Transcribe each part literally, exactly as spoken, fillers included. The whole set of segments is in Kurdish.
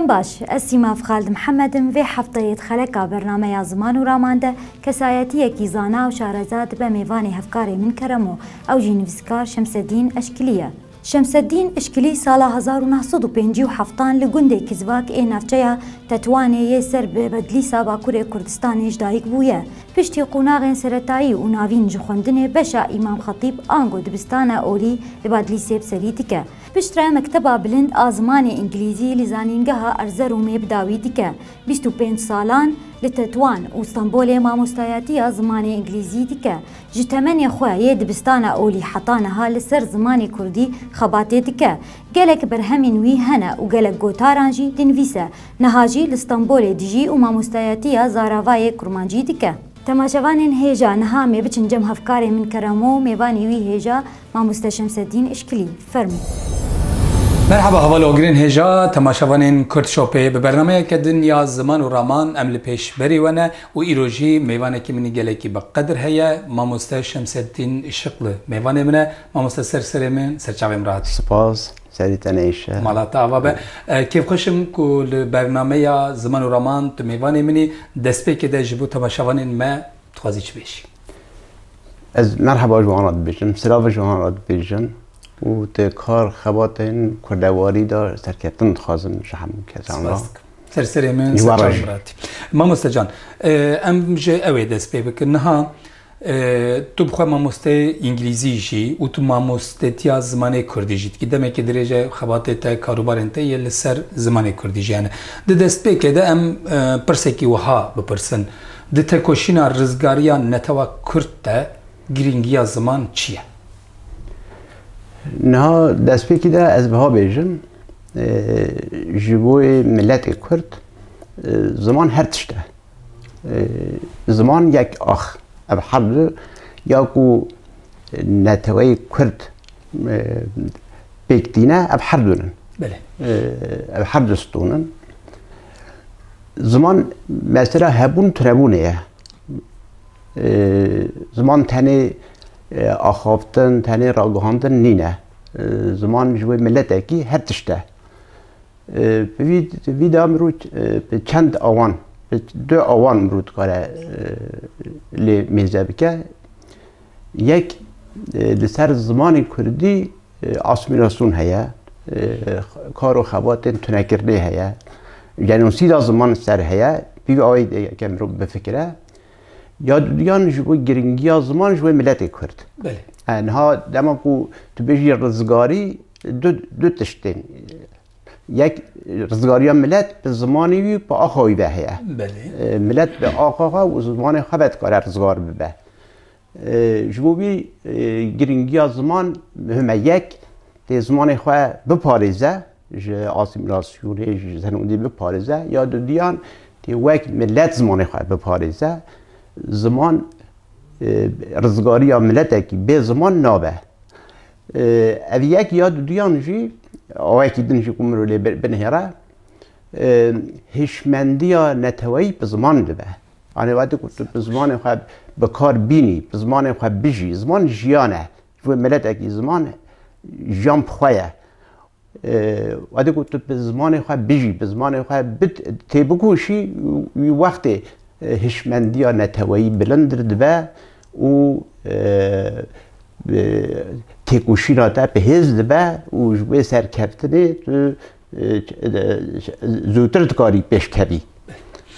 Baş, ez Sîma Xalid Mihemed im. Vê hefteyê di xeleka bernameya Ziman û Raman de kesayetiyekî zana û şareza dibe mêvanê hevkarê min Keremo, ew jî nivîskar Şemsedîn Eşkilî ye. Şemsedîn Işkilî sala hezar û neh sed û pêncî û heftan li gundê Kizvak ê navçeya Tetwanê yê ser bi Bedlîsa Bakurê Kurdistanê ji dayik bûye. Piştî qonaxên seretayî û navîn ji xwendinê beşa Îmam Xetîb ango dibistana olî li Badlîsê bi serî dike. Piştre mekteba bilind a zimanê îngilîzî li Zanîngeha Erzeromê bi dawî dike. Bîst û pênc salan li Tetwan û Stenbolê mamostayatiya zimanê îngilîzî dike. Ji temenê xwe yê dibistana olî heta niha li ser zimanê kurdî xebatê dike. Gelek berhemên wî hene û gelek gotaran jî dinivîse. Niha jî li Stenbolê dijî û mamostayatiya zaravayê kurmancî dike. Temaşevanên hêja, niha em ê biçin cem hevkarê min Keremo, mêvanê wî hêja Mamoste Şemseddîn Işkilî. Fermo. Merhaba, heval ogirên hêja, temaşevanên Kurd Shopê. Bi bernameyeke din ya Ziman û Raman em li pêşberî we ne û îro jî mêvanekî min î gelekî bi qedir heye, Mamoste Şemseddîn Işıklı mêvanê min e. Mamoste, ser serê min, ser çavê min rahat. Spas, serî te neyşe. Mala te ava be. E, kêfxweş im ku li bernameya Ziman û Raman tu mêvanê min î. Destpêkê de ji bo temaşevanên me dixwazî çi bêjî? Ez merheba ji wan re dibêjim, silav ji wan re dibêjim û di kar xebatên kurdewarî de serkeftin dixwazim ji hemû kesan re. Spas dikim. Ser serê min, ser çavê min re hatî. Mamoste can, e, em ji ewê dest pê bikin. Niha, e, tu bi xwe mamosteyê îngilîzî jî û tu mamostetiya zimanê kurdî jî dikî. Demekî dirêj e xebatê te, karûbarên te yê li ser zimanê kurdî jî hene. Di destpêkê de em, e, pirsekî wiha bipirsin. Di tekoşîna rizgariya netewa kurd de girîngiya ziman çi ye? Niha destpêkî de ez biha bêjim, e, ji bo yê miletê kurd, e, ziman her tişt e. E, ziman yek ax. Ev her du ya ku neteweyê kurd, e, pêk tîne, ev her du nin. Belê. E, ev her du stûn in. Ziman mesela hebûn tunebûnê ye. E, ziman tenê, e, axaftin, tenê ragihandin nîne. E, ziman ji wê miletekî her tişt e. E, bi vî, vî de mirû, e, bi çend awan, bi du awan mirû dikare, e, lê mêze bike. Yek, e, li ser zimanê kurdî, e, asîmîlasyon heye, e, kar û xebatên tunekirinê heye, jenosîda ziman ser heye, pî vê awayî de yeke mirov bifikire. Ya duduyan ji bo giringiya ziman ji wê miletê kurd. Belê. E, niha dema ku tu bêjî rizgarî, du, du tiştên. Yek, rizgariya milet bi zimanê wî, bi axa wî ve heye. Belê. E, milet bi axa xwe û zimanê xwe ve dikare rizgar bibe. E, ji bo vî, e, girîngiya ziman muhim e. Yek, tê zimanê xwe biparêze, ji asîmîlasyonê, ji zenondî biparêze, ya dudiyan tê wek milet zimanê xwe biparêze. Ziman, e, rizgariya miletekî bê ziman nabe. E, ev yek ya dudiyan jî, awayekî din jî ku mirov lê bi-, binihêre, e, hişmendiya neteweyî bi ziman dibe. Yanî wextê ku tu bi zimanê xwe bi kar bînî, bi zimanê xwe bijî, ziman jiyan e. Ji bo miletekî ziman jiyan bi xwe ye. E, wextê ku tu bi zimanê xwe bijî, bi zimanê xwe bit-, têbikoşî, wî wextê, e, hişmendiya neteweyî bilind dibe û, e, e, têkoşîna te bi hêz dibe û ji bo serkeftinê tu, e, zûtir dikarî pêşkevî.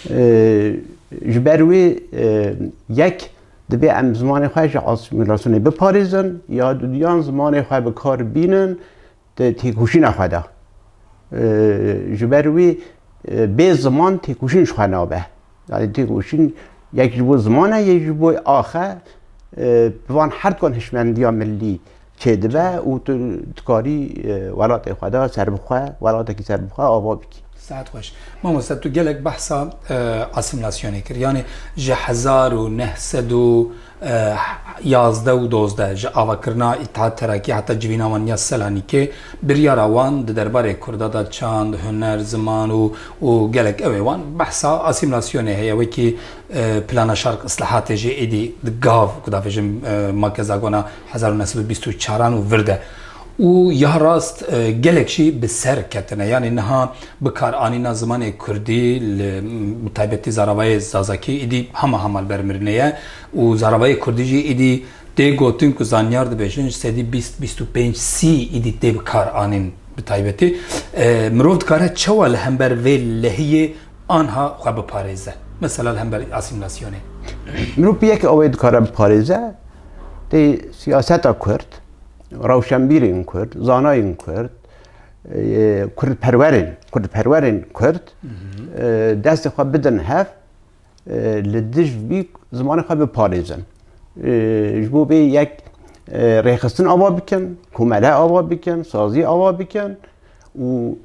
E, ji ber wê, e, yek, divê em zimanê xwe ji asîmîlasyonê biparêzin, ya dudiyan zimanê xwe bi kar bînin, di têkoşîna xwe de. E, ji ber wî, e, bê ziman têkoşîn ji xwe nabe. Yanî têkoşîn yek ji bo ziman e, yek ji bo ax e, e, bi van her dukan hişmendiya millî çêdibe û tu dikarî, e, welatê xwe de serbixwe, welatekî serbixwe ava bikî. Saet xweş. Mamoste, tu gelek behsa, e, asîmîlasyonê kir. Yanî ji hezar û neh sed û, e, yazdeh û dozdeh ji avakirina Îttihat Terakî heta civîna wan ya Selanîkê, biryara wan di derbarê Kurda de çand, huner, ziman û, û gelek ew ê wan behsa asîmîlasyonê heye, wekî, e, Plana Şark Islahatê jê êdî di gav, ku davêjim, e, makeza gona hezar û neh sed û bîst û çaran û vir de. Û ya rast, e, gelek jî bi ser ketine. Yanî niha bikaranîna zimanê kurdî li, bi taybetî zaravayê zazakî îdî hema hema li ber mirinê ye û zaravayê kurdî jî îdî tê gotin ku zanyar dibêjin ji sedî bîst, bîst û pênc, sî îdî tê bikaranîn bi taybetî. E, mirov dikare çawa li hember vê lehiyê anha xwe biparêze? Mesela li hember asîmîlasyonê. Mirov bi yek awê dikare biparêze, tê siyaseta kurd, rewşenbîrên kurd, zanayên kurd, e, kurdperwerên, kurdperwerên kurd, e, destê xwe bidin hev, e, li dij vî zimanê xwe biparêzin. E, ji bo vê yek, e, rêxistin ava bikin, komele ava bikin, sazî ava bikin û,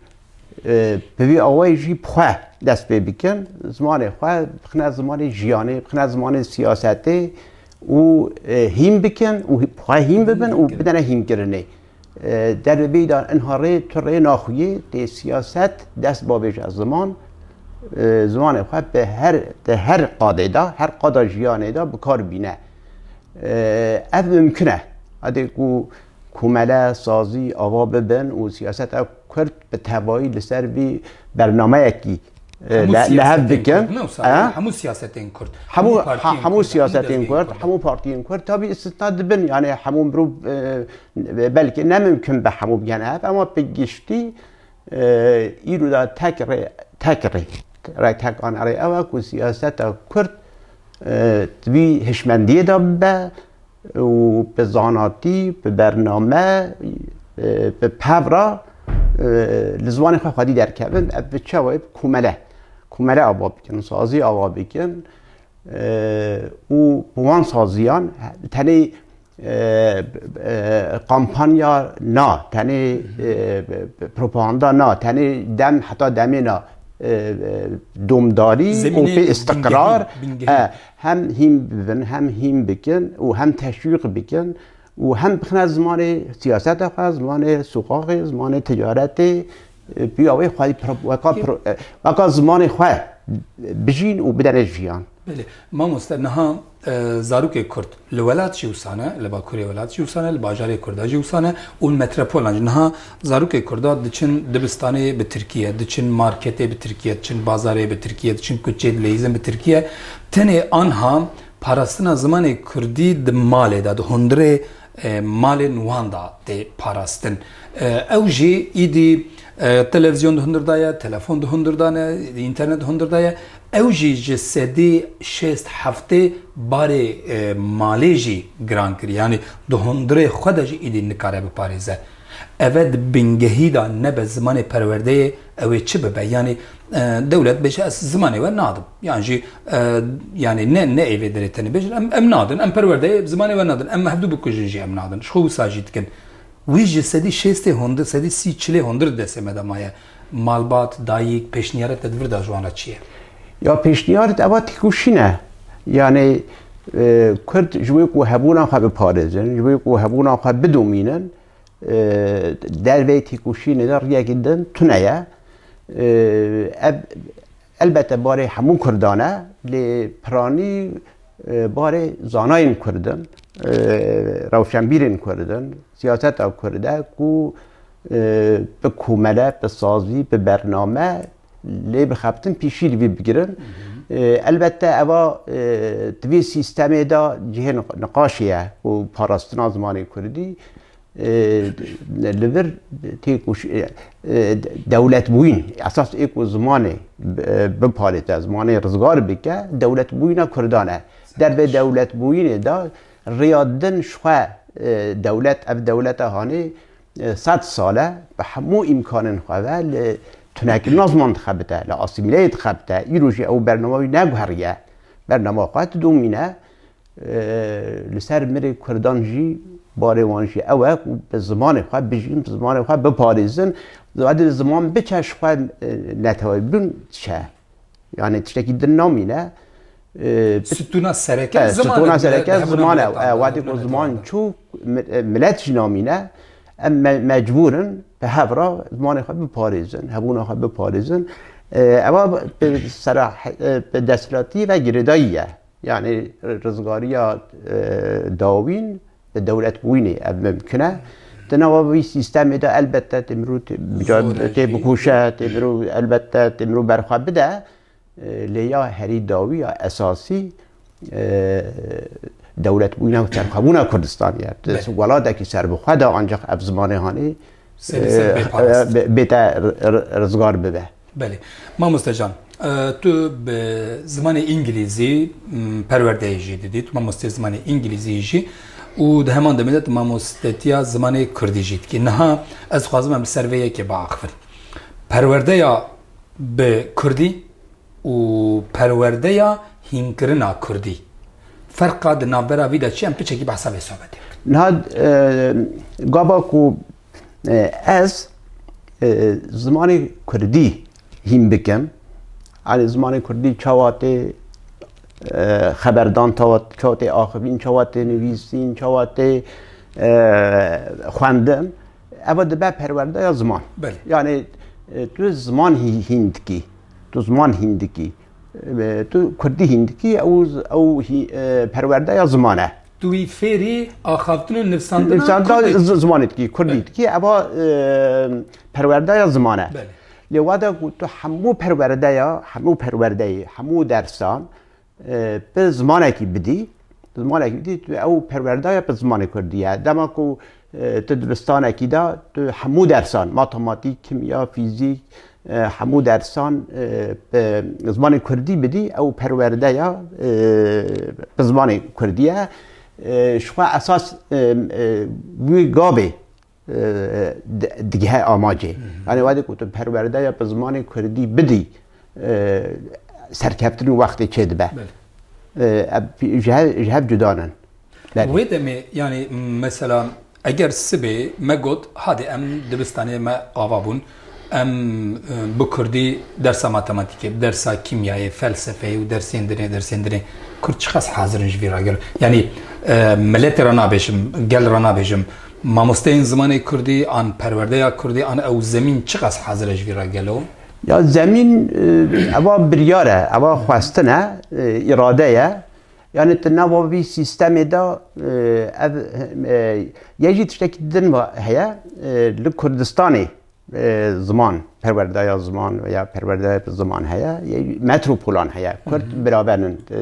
e, bi vî awayî jî bi xwe dest pê bikin, zimanê xwe bixine zimanê jiyanê, bixine zimanê siyasetê û, e, hîn bikin û xwe hîn bibin û bidene hînkirinê. E, derveyî de inha rê tu rê naxuyê, tê siyaset dest bavêje ziman, e, zimanê xwe bi her, di her qadê de, her qada jiyanê de bi kar bîne. E, ev mimkun e. Hadê ku komele, sazî ava bibin û siyaseta kurd bi tevayî li ser vî bernameyekî, e, li hev bikin. Hemû siyasetên kurd, ne wisa? Hemû siyasetên kurd, hemû partiyên kurd, hemû partiyên kurd, tabî îstisna dibin, yani hemû mirov, e, belkî ne mimkun be hemû bigihene hev, ama bi giştî, e, îro de tek rê, tek rê, rê tek an rê ew e ku siyaseta kurd, e, vî hişmendiyê de bibe û bi zanatî, bi bername, e, bi pev re, e, li zimanê xwe xwedî derkevin, ev bi çawa ye? Bi komele. Komele ava bikin, sazî ava bikin, e, û bi wan saziyan tenê, e, e, kampanya na, tenê, e, propaganda na, tenê dem, heta demê na, e, e, domdarî û pê îstiqrar, e, hem hîn bibin, hem hîn bikin û hem teşwîq bikin û hem bixine zimanê siyaseta xwe, zimanê soqaxê, zimanê ticaretê, e, bi awê xwedî pro-, weka pro-, e, weka zimanê xwe bijîn û bidene jiyan. Belê. Mamoste, niha, e, zarokê kurd li welat jî wisa ne, li bakurê welat jî wisa ne, li bajarê kurda jî wisa ne û li metropolan jî. Niha zarokê kurda diçin dibistanê bi tirkî ye, diçin marketê bi tirkî ye, diçin bazarê bi tirkî ye, diçin kuçê dileyîzin bi tirkî ye. Tenê anha parastina zimanê kurdî di malê de, di hundirê, e, malên wan de tê parastin. E, ew jî îdî, e, televîzyon di hundir de ye, telefon di hundir de ne, înternet di hundir de ye. Ew jî ji sedî şêst heftê barê, e, malê jî giran kiriye. Yanî di hundirê xwe de jî îdî nikare biparêze. Eve di bingehî de nebe zimanê perwerdeyê, ew ê çi bibe? Yanî, e, dewlet bêje, ez zimanê we nadim. Yan jî, e, yanî ne, ne ê vê derê tenê bêjin, em, em nadin, em perwerdeyê zimanê we nadin, em hevdû bikujin jî em nadin. Ji xwe wisa jî dikin. Wî ji sedî şêstê hundir, sedî sî çilê hundir di destê me de maye. Malbat, dayik, pêşniyarê te di vir de ji wan re çi ye? Ya pêşniyar eva têkoşîn e. Yanî, e, Kurd ji wê ku hebûna xwe biparêzin, ji wê ku hebûna xwe bidomînin, e, derveyî têkoşînê de riyekî din tune ye. E, ev elbette barê hemû Kurdan e, lê piranî, e, barê zanayên Kurd in, e, rewşenbîrên Kurd in, siyaseta Kurd e ku, e, bi komele, bi sazî, bi bername lê bixebtin pêşî li vî bigirin. E, elbette eva, e, di vî sîstemê de cihê niq-, niqaşê ye ku parastina zimanê Kurdî, e, li vir têkoş-, e, e, dewletbûyîn, esas ê ku zimanê bi-, biparêze, zimanê rizgar bike, dewletbûyîna Kurdan e. Dervê dewletbûyînê de rêya din ji xwe, e, dewlet, ev dewleta hanê, e, sed sal e, bi hemû îmkanên xwe ve li tunekirina ziman dixebite, li asîmîleyê dixebite. Îro jî ew bernama wî neguheriye. Bernama xwe didomîne. E, li ser mirê Kurdan jî, barê wan jî ew e ku bi zimanê xwe bijîn, bi zimanê xwe biparêzin. Wadî ziman biçe ji xwe, e, netewebûn diçe. Yani tiştekî din namîne. E, bi-, Stûna sereke e, stûna sereke ziman e. E, wadî ku ziman çû, mi-, e, milet jî namîne. Em me-, mecbûr in bi hev re zimanê xwe biparêzin, hebûna xwe biparêzin. E, eva bi sera-, e, bi desthilatî ve girêdayî ye. Yani rizgariya, e, dawîn bi dewletbûyînê ev mimkun e. Di nava vî sîstemê de elbette tê mirû tê, tê bikûşe, tê mirû elbette tê mirû berxwe bide. E, lê ya herî dawî ya esasî, e, dewletbûna û serxwebûna Kurdistanê ye. Di welatekî serbixwe de ancaq ev zimanê hanê, e, bê-, bête ri-, ri-, rizgar bibe. Belê. Mamoste Can, e, tu bi zimanê îngilîzî, m, perwerdeyê jî didî, tu mamostê zimanê îngilîzî jî û di heman demê de tu mamostetiya zimanê kurdî jî dikî. Niha ez dixwazim em li ser vê yekê biaxivin. Perwerdeya bi kurdî û perwerdeya hînkirina kurdî. Ferqa di navbera vî de çi? Em piçekî behsa vê sohbetê bikin. Niha, e, gava ku, e, ez, e, zimanê kurdî hîn bikim, yanî zimanê kurdî çawa tê, e, xeberdan, çawa, çawa tê axivîn, çawa tê nivîsîn, çawa tê, e, xwendin, eva dibe perwerdeya ziman. Belê. Yanî, e, tu ziman hî-, hîn dikî. Tu ziman hîn dikî. E, tu kurdî hîn dikî, ew, ew hî-, e, perwerdeya ziman e. Tu wî fêrî axaftin û nivsandina Nivsandina kurdî. z-, zimanê dikî, kurdî Belê. dikî, eva, e, perwerdeya ziman e. Belê. Lê wada ku tu hemû perwerdeya, hemû perwerdeyê, hemû dersan, e, bi zimanekî bidî, bi zimanekî bidî, tu ew perwerdeya bi zimanê kurdî ye. Dema ku, e, tu dibistanekî de, tu hemû dersan, matematîk, kimya, fîzîk, e, hemû dersan, e, bi zimanê kurdî bidî, ew perwerdeya, e, bi zimanê kurdî ye. E, ji xwe esas, e, e, wî gavê e, di-, digihe amacê. Hı hı. Yanî, wextê ku tu perwerdeya bi zimanê kurdî bidî, e, serkeftin û wextê çêdibe. Belê. E, ev, ji hev, ji hev cuda nin. Belê. Wê demê, yanî, mesela, eger sibê me got, hadê em dibistanê me ava bûn, em, e, bi kurdî dersa matematîkê, dersa kîmyayê, felsefeyê û dersên dinê, dersên dinê, kurd çiqas hazir in ji vî re gelo? Yanî, e, miletê re nabêjim, gel re nabêjim, mamosteyên zimanê kurdî, an perwerdeya kurdî, an ew zemîn çiqas hazir e ji vî re gelo? Ya zemîn, e, eva biryar e, eva xwestin e, e, îrade ye. Yanî di nava vî sîstemê de, e, ev, e, yek jî tiştekî din va-, heye, e, li Kurdistanê, e, ziman, perwerdeya ziman veya perwerdeya ziman heye, yek metropolan heye. Kurd Hı hı. biraber in, e,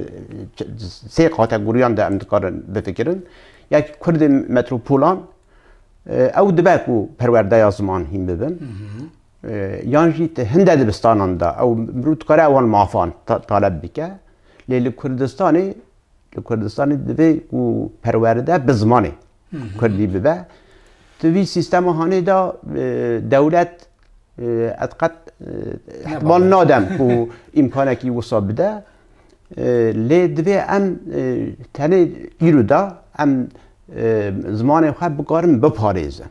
ç-, sê kategoriyan de em dikarin bifikirin. Yek Kurdên metropolan, e, ew dibe ku perwerdeya ziman hîn bibin. Hı hı. E, yan jî di hinde dibistanan de ew mirov dikare ewan mafan ta-, taleb bike. Lê li Kurdistanê, li Kurdistanê divê ku perwerde bi zimanê Hı hı. kurdî bibe. Di vî sîstema hanê de, e, dewlet, e, ez qet, e, ihtimal Nebale. nadem ku îmkanekî wisa bide. E, lê divê em, e, tenê îro de em, e, zimanê xwe bikarin biparêzin.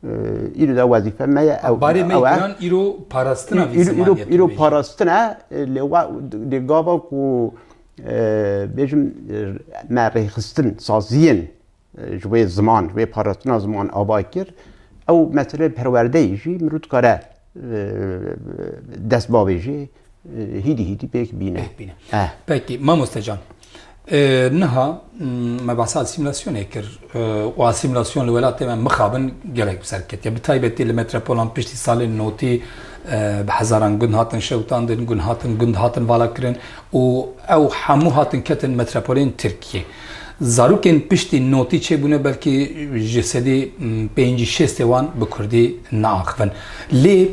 E, îro de wezîfe me ye, ew, Barê me ew e. giran îro parastina vî Îro, îro, zimanê îro tê. parastin e, e, lê wa, lê gava ku, e, bêjim, e, me rêxistin, saziyên, e, ji wê ziman, ji wê parastina ziman ava kir, ew meselê perwerdeyê jî mirov dikare, e, dest bavêjê, e, hîdî hîdî pêk bîne. Pêk bîne. Eh. Pekî, mamoste can, e, niha, m, me behsa asîmîlasyonê kir, e, û asîmîlasyon li welatê me mixabin gelek bi ser ketiye. Bi taybetî li metropolan piştî salên notî, e, bi hezaran gund hatin şewitandin, gund hatin, gund hatin vala kirin û ew hemû hatin ketin metropolên Tirkiyê. Zarokên piştî notî çêbûne belkî ji sedî, m, pêncî şêstê wan bi kurdî neaxivin. Lê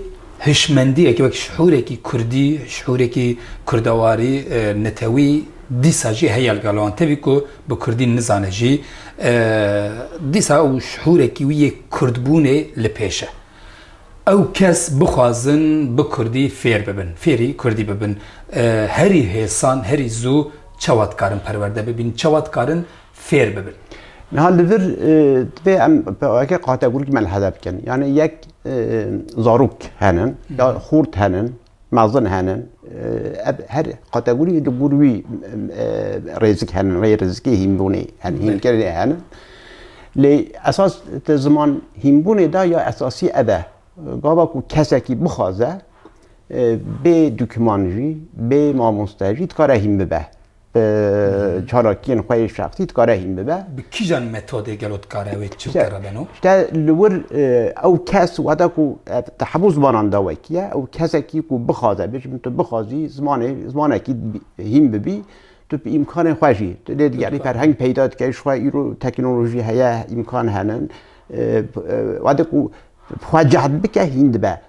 hişmendiyek wek şiûrekî kurdî, şiûrekî kurdewarî, e, netewî dîsa jî heye li gel wan. Tevî ku bi kurdî nizane jî, e, dîsa ew şiûrekî wî yê kurdbûnê li pêş e. Ew kes bixwazin bi kurdî fêr bibin, fêrî kurdî bibin, e, herî hêsan, herî zû çawa dikarin perwerde bibin, çawa dikarin fêr bibin? Niha li vir, e, divê em peyveke kategorîk melhede bikin. Yani yek, e, zarok henin, ya Hı. xort henin, mezin henin. E, ev her kategorî li gor wî, e, rêzik henin, rê rêzikê hînbûnê henin, Belê. hînkirinê henin. Lê esas di ziman hînbûnê de ya esasî ev e. Gava ku kesekî bixwaze, e, bê dokûman jî, bê mamoste jî dikare hîn bibe. bi çalakiyên xwe yê şexsî dikare hîn bibe. Bi kîjan metodê gelo dikare wê çi bikere beno? İşte li wir, e, ew kes wada ku, e, te hemû zimanan da wekî ye, ew kesekî ku bixwaze, bêjim tu bixwazî zimanê, zimanekî bi-, hîn bibî, tu bi îmkanên xwe jî, tu lê digerî ferheng peyda dike, ji xwe îro teknolojî heye, îmkan henin. E, e, wade ku xwe cehd bike, hîn dibe.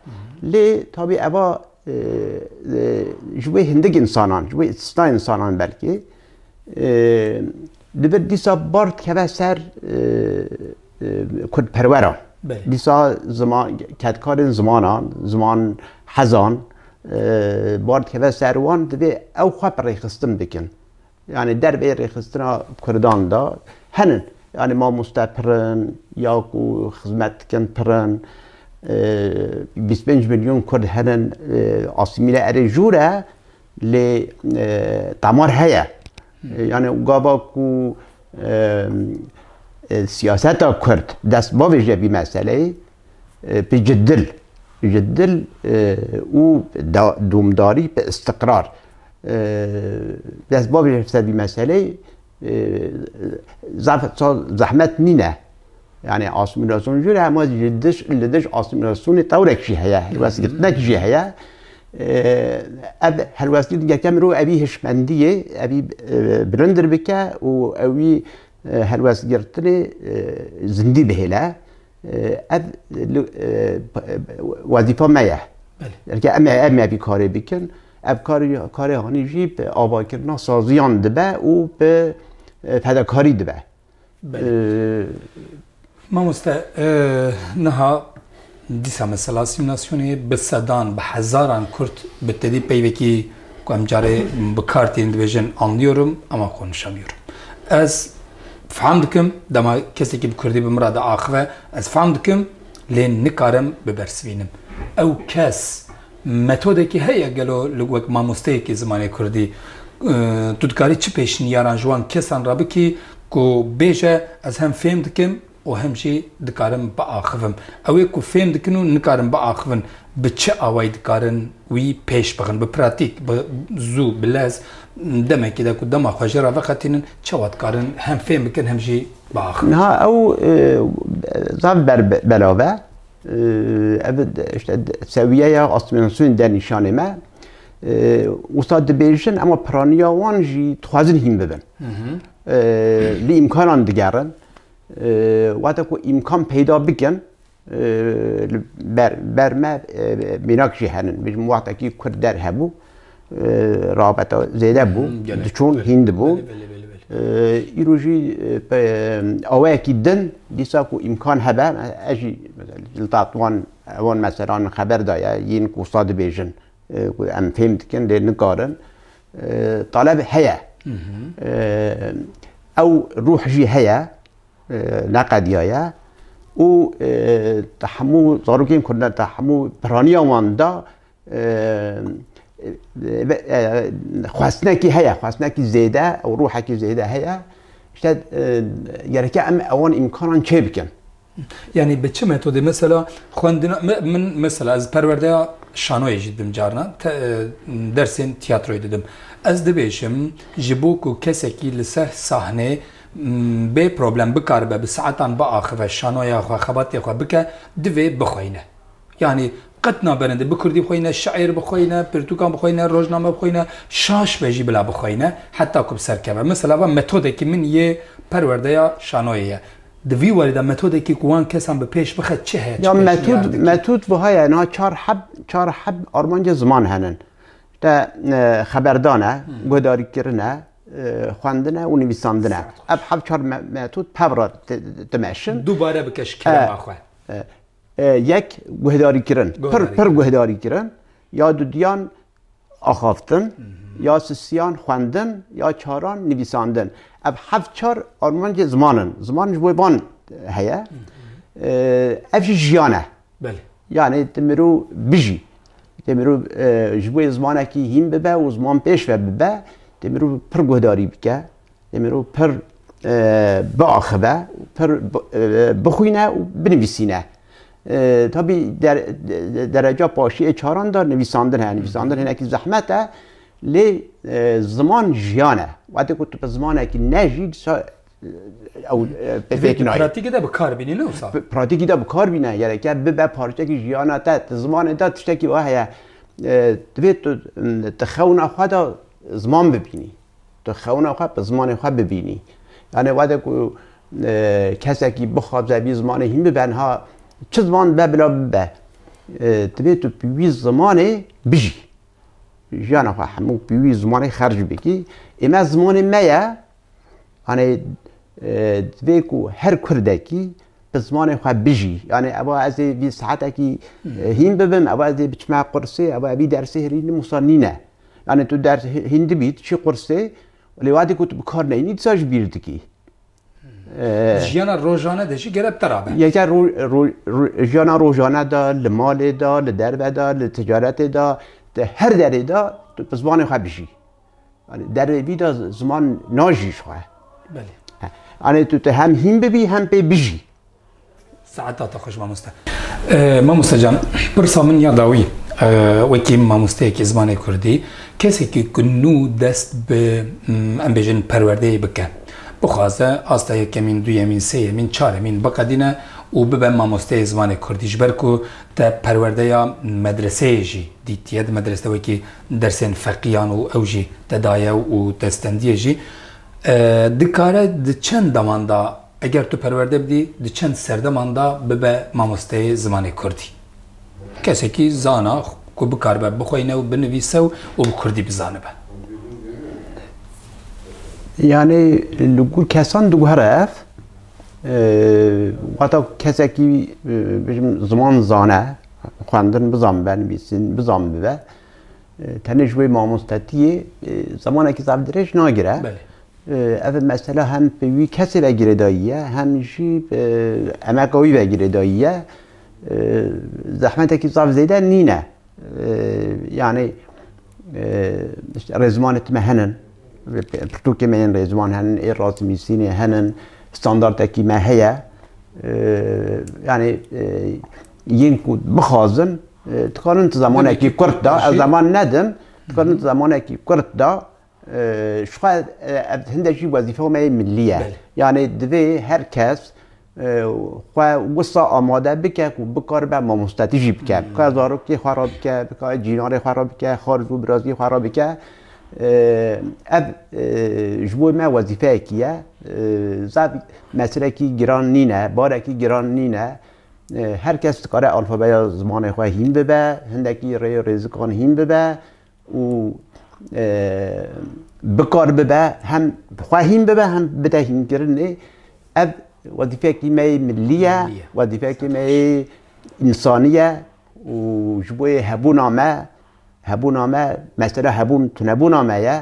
Lê tabî eva, e, e, ji wê hindik insanan, ji wê istisna insanan belkî, e, li vir dîsa bar dikeve ser, e, e, kurdperweran. Belê. Dîsa ziman, kedkarên zimanan, ziman hezan, e, bar dikeve ser wan, divê ew xwe bi rêxistin bikin. Yani derveyî rêxistina Kurdan de henin. Yani mamoste pir in, ya ku xizmet dikin pir in. E, bîst pênc milyon Kurd henin, e, asîmîle erê jûr e, lê, e, temar heye. E, yani gava ku, e, e, siyaseta Kurd dest bavêje vî meseleyê, e, bi ciddil, ciddil, e, û da-, domdarî bi istiqrar, e, dest bavêje ser vî meseleyê, e, zaf-, zehmet nîne. Yani asîmîlasyon jû re, hema ji dij, li dij asîmîlasyonê tewrek jî heye, helwestgirtinek jî heye. E, ev helwestgirtin gereke mirov evî hişmendiyê, evî, e, bilindir bike û ewî, e, helwestgirtinê, e, zindî bihêle. E, ev li, e, p-, e, wezîfa me ye. Belê. Gereke em, em ê vî karê bikin. Ev karê, karê hanî jî bi avakirina saziyan dibe û bi, e, fedakarî dibe. Belê. E, Mamoste, e, niha dîsa mesela asîmîlasyonê bi sedan, bi hezaran Kurd bi tedî peyvekî ku em carê bi kar tînin dibêjin anlıyorum ama konuşamıyorum. Ez fam dikim, dema kesekî bi Kurdî bi min re diaxive, ez fam dikim, lê nikarim bibersivînim. Ew kes metodekî heye gelo li wek mamosteyekî zimanê Kurdî, e, tu dikarî çi pêşnîyaran ji wan kesan re bikî ku bêje, ez hem fêm dikim û hem jî dikarim biaxivim. Ew ê ku fêm dikin û nikarin biaxivin, bi çi awayî dikarin wî pêş bixin? Bi pratîk, bi zû, bi lez, demekî de ku dema xwe jê re veqetînin, çawa dikarin hem fêm bikin hem jî biaxivin? Niha ew, e, zaf ber be-, belav e. E, ev işte sewiyeya asîmîlasyonê de nîşanê me. E, wisa dibêjin, ema piraniya wan jî dixwazin hîn bibin. E, li îmkanan digerin. E, wexta ku îmkan peyda bikin, e, li ber, ber me, e, mînak jî henin. Bêjim wextekî Kurd der hebû, e, rabeta zêde bû, Hmm, gelek. diçûn, Belê. hîn dibû. Belê, belê, belê, belê. E, îro jî, e, pe-, awayekî din, dîsa ku îmkan hebe, ez jî, mesela, li Tatwan, wan meselan xeber daye, yên ku wisa dibêjin, e, ku em fêm dikin, lê nikarin. E, taleb heye. E, ew ruh jî heye. E, neqediyaye û, e, te hemû zarokên Kurdan, te hemû piraniya wan da, e, e, e, xwestinekî heye, xwestinekî zêde û ruhekî zêde heye. İşte, e, gereke em ewan îmkanan çêbikin. Yani bi çi metodê? Mesela xwendina, me-, min mesela ez perwerdeya şanoyê jî didim carna, te-, e, dersên tiyatroyê didim. Ez dibêjim, ji bo ku kesekî li ser sahnê, m, bê problem bikaribe bi saetan biaxive şanoya xwe, xebatê xwe bike, divê bixweyne. Yani qet naberinde bi kurdî bixweyne, şiir bixweyne, pirtûkan bixweyne, rojname bixweyne, şaş be jî bila bixweyne, heta ku bi ser keve. Mesela va metodekî min yê perwerdeya şanoyê ye. Di vî warî de metodekî ku wan kesan bi pêş bixe çi heye? Ya Çi pêşniyar metod, dikî? Metod wiha ye, niha çar heb, çar heb armanca ziman henin. Te, e, xeberdan e, Hmm. guhdarîkirin e, e, xwendin e û nivîsandin e. Saet xweş. Ev heb çar me-, metod pev re di-, di-, dimeşin. Dubare bike ji kerema E, xwe. E, e, yek guhdarîkirin. Pir, pir Guhdarîkirin. guhdarîkirin. Ya dudiyan axaftin, Mhm. ya sisiyan xwendin, ya çaran nivîsandin. Ev heft çar armancê ziman in. Ziman ji bo van heye. Mhm. E, ev jî jiyan e. Belê. Yani tu mirov bijî. Tu mirov, e, ji bo zimanekî hîn bibe û ziman pêş ve bibe, tu mirov pir guhdarî bike. Demîrov pir, e, biaxive, pir bi-, e, bixwîne û binivîsîne. E, tabî der-, de-, dereca paşiyê çaran de nivîsandin heye. Nivîsandin hinekî zehmet e, lê E, ziman jiyan e. Wextê ku tu bi zimanekî nejî, dîsa, e, ew, e, pê-, Divê pêk tu nayê. Pratîkê de bi kar bînî, ne wisa? P-, pratîkî de bi kar bîne, gereke bibe parçekî jiyana te. Di zimanê de tiştekî wa heye. E, divê tu, m, di xewna xwe de ziman bibînî. Tu xewna xwe bi zimanê xwe bibînî. Yani wextê ku, e, kesekî bixwaze vî zimanê hîn bibe, niha çi ziman be bila bibe. E, divê tu bi wî zimanê bijî. Jiyana xwe hemû bi wî zimanê xerc bikî. Ê me zimanê me ye. Hani, e, divê ku her Kurdekî bi zimanê xwe bijî. Yani, eva ez ê vî saetekî, e, hîn bibim, eva ez ê biçime qursê, eva vî dersê hirînim wisa nîne. Yani, tu ders hî-, hîn dibî, tu çî qursê, lê wextê ku tu bi kar neyînî, dîsa ji bîr dikî. E, Jiyana rojane de jî gerek te rabe. Yeke ro-, ro-, ro-, jiyana rojane de, li malê de, li derve de, li ticaretê de, di her derê de tu bi zimanê xwe bijî. Yani dervê vî de ziman najî ji xwe. Belê. He. Yani tu, tu hem hîn bibî hem pê bijî. Saeta te xweş mamoste. Ee, mamoste can, pirsa min ya dawî, ee, wekî mamosteyekî zimanê kurdî, kesekî ku nû dest bi, mm, em bêjin perwerdeyê bike, bixwaze asta yekemîn, duyemîn, sêyemîn, çaremîn biqedîne û bibe mamosteyê zimanê kurdî, ji ber ku te perwerdeya medreseyê jî dîtiye, di medrese de wekî dersên feqiyan û ew jî te daye û te stendiye jî. E, dikare di çend deman de, eger tu perwerde bidî, di çend serdeman de bibe mamosteyê zimanê kurdî? Kesekî zana ku bikaribe bixweyne û binivîse û, û bi kurdî bizanibe. Yani li gor kesan diguhere ev. E, wata kesekî, e, bêjim ziman zane, xwendin bizan bibe, nivîsîn bizan bibe. E, tenê ji wê mamostetiyê, e, zemanekî zaf dirêj nagire. Belê. E, ev mesela hem bi wî kesê ve girêdayî ye, hem jî, e, emeka wî ve girêdayî ye. E, zehmetekî zaf zêde nîne. E, yani, e, işte rêzimanê me henin, pirtûkê me yên rêziman henin, ê rastnivîsînê henin, standartekî me heye. E, yani, e, yên ku bixwazin, e, dikarin tu zemanekî kurt da, ez zeman nedim, dikarin tu zemanekî kurt da, e, ji xwe, e, ev hinde jî wezîfeya me yê millî ye. Belê. Yani divê her kes, e, xwe wisa amade bike ku bikaribe mamostetî jî bike. Bikare zarokê xwe re bike, bikare cînarê xwe re bike, xariz û biraziyê xwe re bike. E, ev, e, ji bo me wezîfeyekî ye. E, zaf meselekî giran nîne, barekî giran nîne. E, her kes dikare alfabeya zimanê xwe hîn bibe, hindekî rê û rêzikan hîn bibe û, e, bikar bibe, hem xwe hîn bibe, hem bide hînkirinê. Ev wezîfekî me yê millî ye, wezîfekî me yê însanî ye û ji bo yê hebûna me, hebûna me, mesela hebûn tunebûna me ye.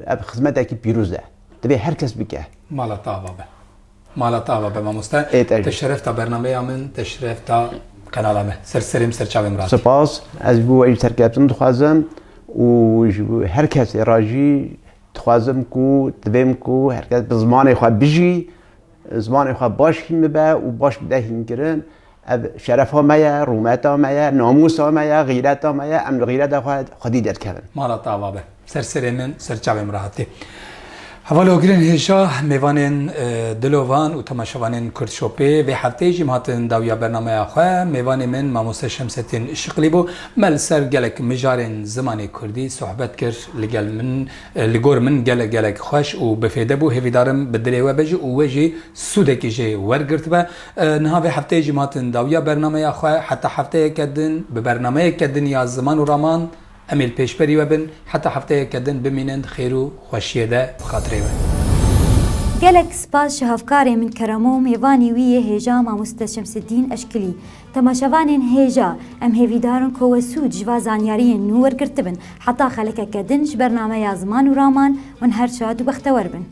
Ev xizmetekî pîroz e. Divê her kes bike. Mala te ava be. Mala te ava be mamoste. Ê te jî. Te şeref da bernameya min, te şeref da qenala me. Ser serê min, ser çavê min re hatî. Spas. Ez ji bo we jî serkeftin dixwazim û ji bo her kesê re jî dixwazim ku, divêm ku her kes bi zimanê xwe bijî, zimanê xwe baş hîn bibe û baş bide hînkirin. Ev şerefa me ye, rûmeta me ye, namûsa me ye, xîreta me ye, em li xîreta xwe xwedî derkevin. Mala te ava be. Ser serê min, ser çavê min re hatî. Hevalê ogirên hêja, mêvanên, e, dilovan û temaşevanên Kurd Shopê, vê hefteyê jî em hatin dawiya bernameya xwe. Mêvanê min Mamoste Şemsettin Işıklı bû. Me li ser gelek mijarên zimanê kurdî sohbet kir. Li gel min, e, li gor min gelek gelek xweş û bi fêde bû. Hêvîdarim bi dilê we be jî û we jî sûdekî jê wergirtibe. E, niha vê hefteyê jî em hatin dawiya bernameya xwe. Heta hefteyeke din, bi bernameyeke din ya Ziman û Raman, em ê li pêşberî we bin. Heta hefteyeke din bimînin di xêr û xweşiyê de bi xatirê we. Gelek spas ji hevkarê min Keremo û mêvanî wî yê hêja Mamoste Şemseddîn Eşkilî. Temaşevanên hêja, em hêvîdar in ku we sûd ji va zanyariyên nû wergirtibin. Heta xelekeke din ji bernameya Ziman û Raman hûn her şad û bextewer bin.